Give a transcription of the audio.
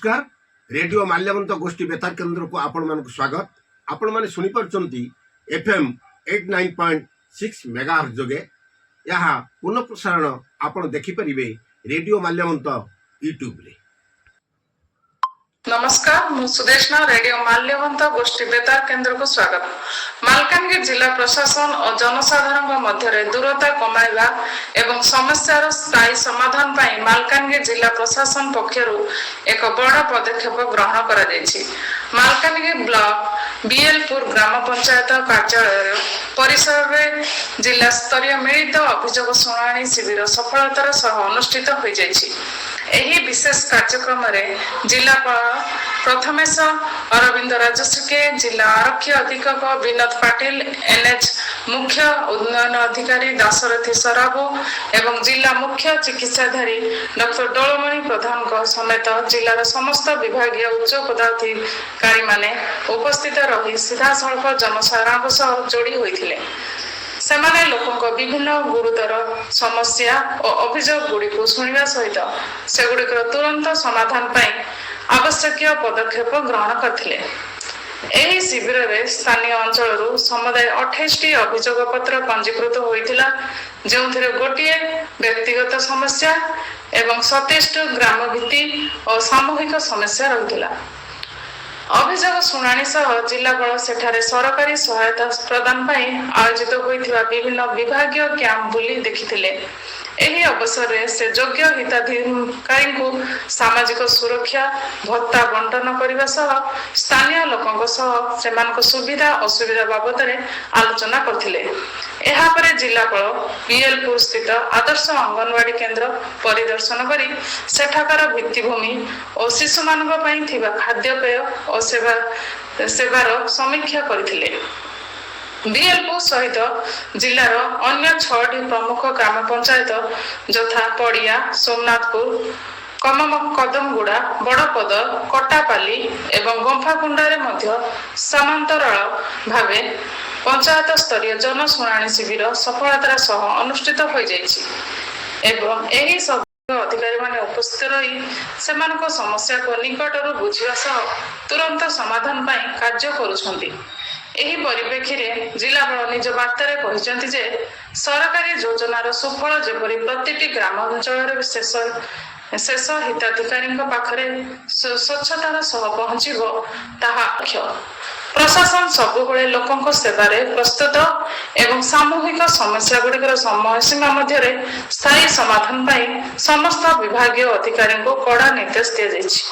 ନମସ୍କାର। ରେଡିଓ ମାଲ୍ୟବନ୍ତ ଗୋଷ୍ଠୀ ବେତାର କେନ୍ଦ୍ରକୁ ଆପଣମାନଙ୍କୁ ସ୍ୱାଗତ। ଆପଣମାନେ ଶୁଣିପାରୁଛନ୍ତି FM 89.6 mega ଯୋଗେ। ଏହା ପୁନଃ ପ୍ରସାରଣ ଆପଣ ଦେଖିପାରିବେ ରେଡିଓ ମାଲ୍ୟବନ୍ତ ୟୁଟ୍ୟୁବରେ। ନମସ୍କାର, ମୁଁ ସୁଦେଷ୍ଣା। ରେଡିଓ ମାଲ୍ୟବନ୍ତ ଗୋଷ୍ଠୀ ବେତାର କେନ୍ଦ୍ରକୁ ସ୍ୱାଗତ। ମାଲକାନଗିରି ଜିଲ୍ଲା ପ୍ରଶାସନ ଓ ଜନସାଧାରଣଙ୍କ ମଧ୍ୟରେ ଦୂରତା କମାଇବା ଏବଂ ସମସ୍ୟାର ସ୍ଥାୟୀ ସମାଧାନ ପାଇଁ ମାଲକାନଗିରି ଜିଲ୍ଲା ପ୍ରଶାସନ ପକ୍ଷରୁ ଏକ ବଡ଼ ପଦକ୍ଷେପ ଗ୍ରହଣ କରାଯାଇଛି। ମାଲକାନଗିରି ବ୍ଲକ ବିଏଲପୁର ଗ୍ରାମ ପଞ୍ଚାୟତ କାର୍ଯ୍ୟାଳୟ ପରିସରରେ ଜିଲ୍ଲା ସ୍ତରୀୟ ମିଳିତ ଅଭିଯୋଗ ଶୁଣାଣି ଶିବିର ସଫଳତାର ସହ ଅନୁଷ୍ଠିତ ହୋଇଯାଇଛି। ଏହି ବିଶେଷ କାର୍ଯ୍ୟକ୍ରମରେ ଜିଲ୍ଲାପାଳ ପ୍ରଥମେଶ ଅରବିନ୍ଦ ରାଜଶ୍ରୀକେ, ଜିଲ୍ଲା ଆରକ୍ଷୀ ଅଧୀକ୍ଷକ ବିନୋଦ ପାଟିଲ, ଏନ୍ଏଚ୍ ମୁଖ୍ୟ ଉନ୍ନୟନ ଅଧିକାରୀ ଦାଶରଥୀ ସରାବୁ ଏବଂ ଜିଲ୍ଲା ମୁଖ୍ୟ ଚିକିତ୍ସାଧିକାରୀ ଡକ୍ଟର ଦୋଳମଣି ପ୍ରଧାନଙ୍କ ସମେତ ଜିଲ୍ଲାର ସମସ୍ତ ବିଭାଗୀୟ ଉଚ୍ଚ ପଦାଧିକାରୀମାନେ ଉପସ୍ଥିତ ରହି ସିଧାସଳଖ ଜନସାଧାରଣଙ୍କ ସହ ଯୋଡ଼ି ହୋଇଥିଲେ। ସେମାନେ ଲୋକଙ୍କ ବିଭିନ୍ନ ଗୁରୁତର ସମସ୍ୟା ଓ ଅଭିଯୋଗ ଗୁଡ଼ିକୁ ଶୁଣିବା ସହିତ ସେଗୁଡ଼ିକର ତୁରନ୍ତ ସମାଧାନ ପାଇଁ ଆବଶ୍ୟକୀୟ ପଦକ୍ଷେପ ଗ୍ରହଣ କରିଥିଲେ। ଏହି ଶିବିରରେ ସ୍ଥାନୀୟ ଅଞ୍ଚଳରୁ ସମୁଦାୟ 28ଟି ଅଭିଯୋଗ ପତ୍ର ପଞ୍ଜୀକୃତ ହୋଇଥିଲା, ଯେଉଁଥିରେ ଗୋଟିଏ ବ୍ୟକ୍ତିଗତ ସମସ୍ୟା ଏବଂ 27ଟି ଗ୍ରାମଭିତ୍ତି ଓ ସାମୂହିକ ସମସ୍ୟା ରହିଥିଲା। ଅଭିଯୋଗ ଶୁଣାଣି ସହ ଜିଲ୍ଲାପାଳ ସେଠାରେ ସରକାରୀ ସହାୟତା ପ୍ରଦାନ ପାଇଁ ଆୟୋଜିତ ହୋଇଥିବା ବିଭିନ୍ନ ବିଭାଗୀୟ କ୍ୟାମ୍ପ ବୁଲି ଦେଖିଥିଲେ। ଏହି ଅବସରରେ ସେ ଯୋଗ୍ୟ ହିତାଧିକାରୀଙ୍କୁ ସାମାଜିକ ସୁରକ୍ଷା ଭତ୍ତା ବଣ୍ଟନ କରିବା ସହ ସ୍ଥାନୀୟ ଲୋକଙ୍କ ସହ ସେମାନଙ୍କ ସୁବିଧା ଅସୁବିଧା ବାବଦରେ ଆଲୋଚନା କରିଥିଲେ। ଏହାପରେ ଜିଲ୍ଲାପାଳ ବିଏଲପୁର ସ୍ଥିତ ଆଦର୍ଶ ଅଙ୍ଗନବାଡି କେନ୍ଦ୍ର ପରିଦର୍ଶନ କରି ସେଠାକାର ଭିତ୍ତିଭୂମି ଓ ଶିଶୁମାନଙ୍କ ପାଇଁ ଥିବା ଖାଦ୍ୟପେୟ ଓ ସେବାର ସମୀକ୍ଷା କରିଥିଲେ। ବିଏଲପୁର ସହିତ ଜିଲ୍ଲାର ଅନ୍ୟ ଛଅଟି ପ୍ରମୁଖ ଗ୍ରାମ ପଞ୍ଚାୟତ ଯଥା ପଡ଼ିଆ, ସୋମନାଥପୁର, କଦମଗୁଡ଼ା, ବଡ଼ପଦ, କଟାପାଲି ଏବଂ ଗମ୍ଫାକୁଣ୍ଡାରେ ମଧ୍ୟ ସମାନ୍ତରାଳ ଭାବେ ପଞ୍ଚାୟତ ସ୍ତରୀୟ ଜନଶୁଣାଣି ଶିବିର ସଫଳତାର ସହ ଅନୁଷ୍ଠିତ ହୋଇଯାଇଛି ଏବଂ ଏହି ସବୁ ଅଧିକାରୀମାନେ ଉପସ୍ଥିତ ରହି ସେମାନଙ୍କ ସମସ୍ୟାକୁ ନିକଟରୁ ବୁଝିବା ସହ ତୁରନ୍ତ ସମାଧାନ ପାଇଁ କାର୍ଯ୍ୟ କରୁଛନ୍ତି। ଏହି ପରିପ୍ରେକ୍ଷୀରେ ଜିଲ୍ଲାପାଳ ନିଜ ବାର୍ତ୍ତାରେ କହିଛନ୍ତି ଯେ ସରକାରୀ ଯୋଜନାର ସୁଫଳ ଯେପରି ପ୍ରତିଟି ଗ୍ରାମାଞ୍ଚଳରେ ଶେଷ ଶେଷ ହିତାଧିକାରୀଙ୍କ ପାଖରେ ସ୍ୱଚ୍ଛତାର ସହ ପହଞ୍ଚିବ, ତାହା ଲକ୍ଷ୍ୟ। ପ୍ରଶାସନ ସବୁବେଳେ ଲୋକଙ୍କ ସେବାରେ ପ୍ରସ୍ତୁତ ଏବଂ ସାମୂହିକ ସମସ୍ୟା ଗୁଡ଼ିକର ସମୟସୀମା ମଧ୍ୟରେ ସ୍ଥାୟୀ ସମାଧାନ ପାଇଁ ସମସ୍ତ ବିଭାଗୀୟ ଅଧିକାରୀଙ୍କୁ କଡ଼ା ନିର୍ଦ୍ଦେଶ ଦିଆଯାଇଛି।